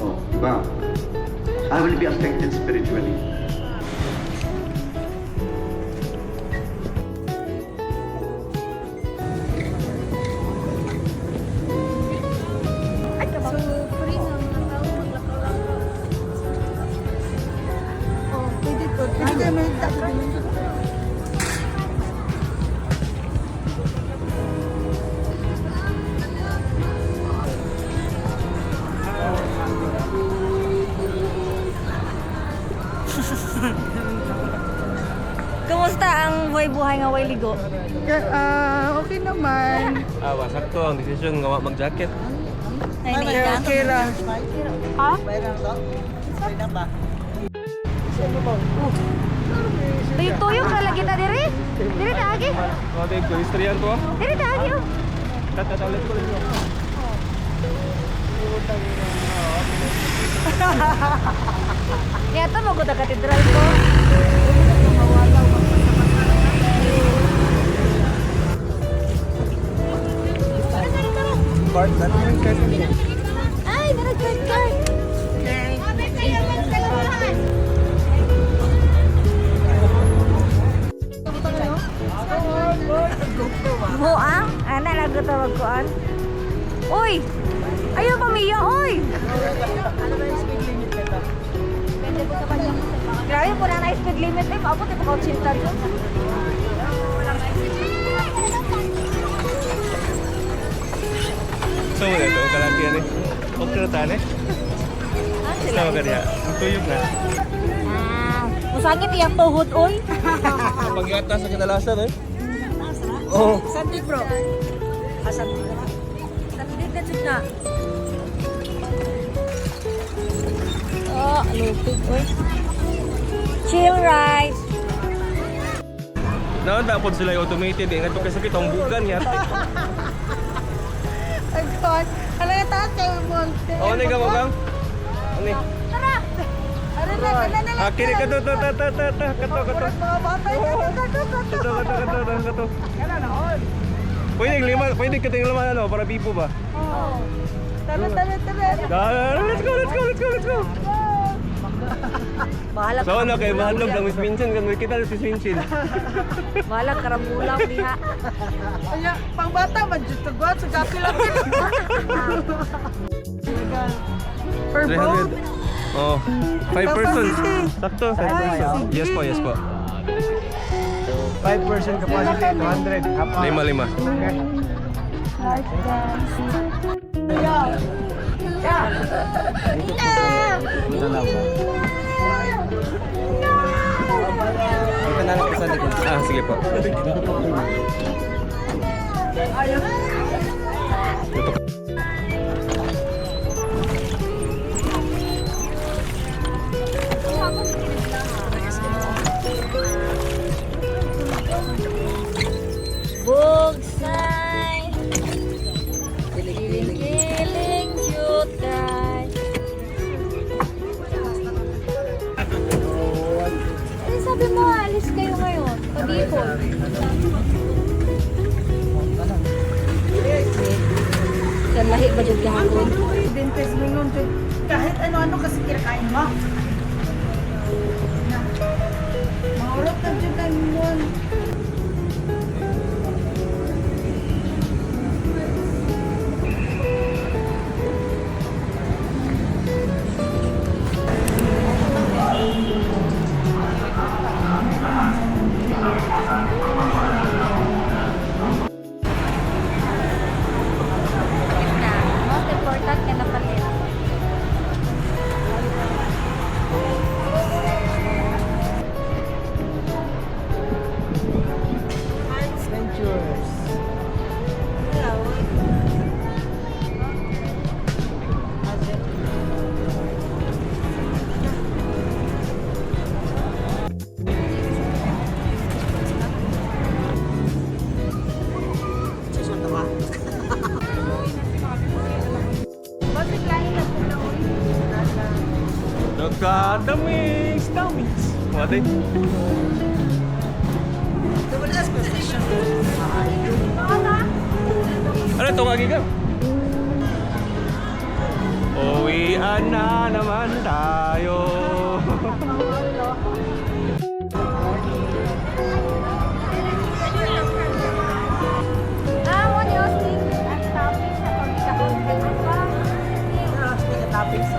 Oh, di ba? I will be affected spiritually. So, free nga mga tao maglakaw-lakaw. Oh, pwede to. Pwede kayo may takot. Kumusta ang buhay-buhay nga way ligo? Ah, okay naman. Ah, wa, sakto ang desisyon nga wa mag-jacket. Ay, naita? Okay ra. Ha? Tuyo-tuyo ka lagi ta diri. Diri ta agi. Wa tay ko istoryan ko. Diri ta agi oh. Tata, let's go, let's go. Niya to mo gud katedral ko. Ay, dara card card. Mo ah, ana lang ko tawag koan. Uy! Ayaw pa Mia, oy! Grabe po na na speed limit eh. Maabot eh, baka 80 dyan. So wala to kalaki ani. Okay ra tani. Ah, sila. Sama ka diha. Ang tuyog na. Ah, musangit iyang tuhod, oy. Pagyata sa kadalasan eh. Oh. Sandig, bro. Ah, sandig na. Sandig na jud na. Oh, lupig, oy. Chill ride. Naon ta pod sila yung automated eh. Ngadto kay sakit ang bugan yata. Ay, God. Hala ka taas kayo mo. Oh, ni ka mo kang? Ani. Tara! Ano na, ano na lang. Ah, kini ka to to to to to to kato kato. Mga bata, kato, kato, kato. Kato kato kato kato kato. Pwede lima, pwede ka ting lima ano para bibo ba? Oh. Tara, tara, tara. Let's go, let's go, let's go, let's go. Bahala So ano kay mahadlok lang Miss Vincent kan kita si Vincent. Bahala karambulang diha. Kaya, pang bata, man, dyan to God. So, gapi lang. Per boat. 300. Oh, 5 persons. Sakto, 5 persons. Yes po, yes po. 5% capacity, 200. Half Lima, lima. Dito na lang po sa likod. Ah, sige po. Ito. Bugsay. Kiling-kiling cute guy. Eh, sabi mo, alis kayo ngayon. Pag-ipon. Sa lahi ba dyan gahapon? Dentist mo nun, dyan. Kahit ano-ano kasi kinakain mo. Na. Maurot na dyan ang nun. Na, most important ka na palit. Ventures. Nagkadamis, damis. Wate. Ano ito kagi ka? Uwian na naman tayo. Ah, mo ni Austin. Ang topic sa pagkakaroon. Topic sa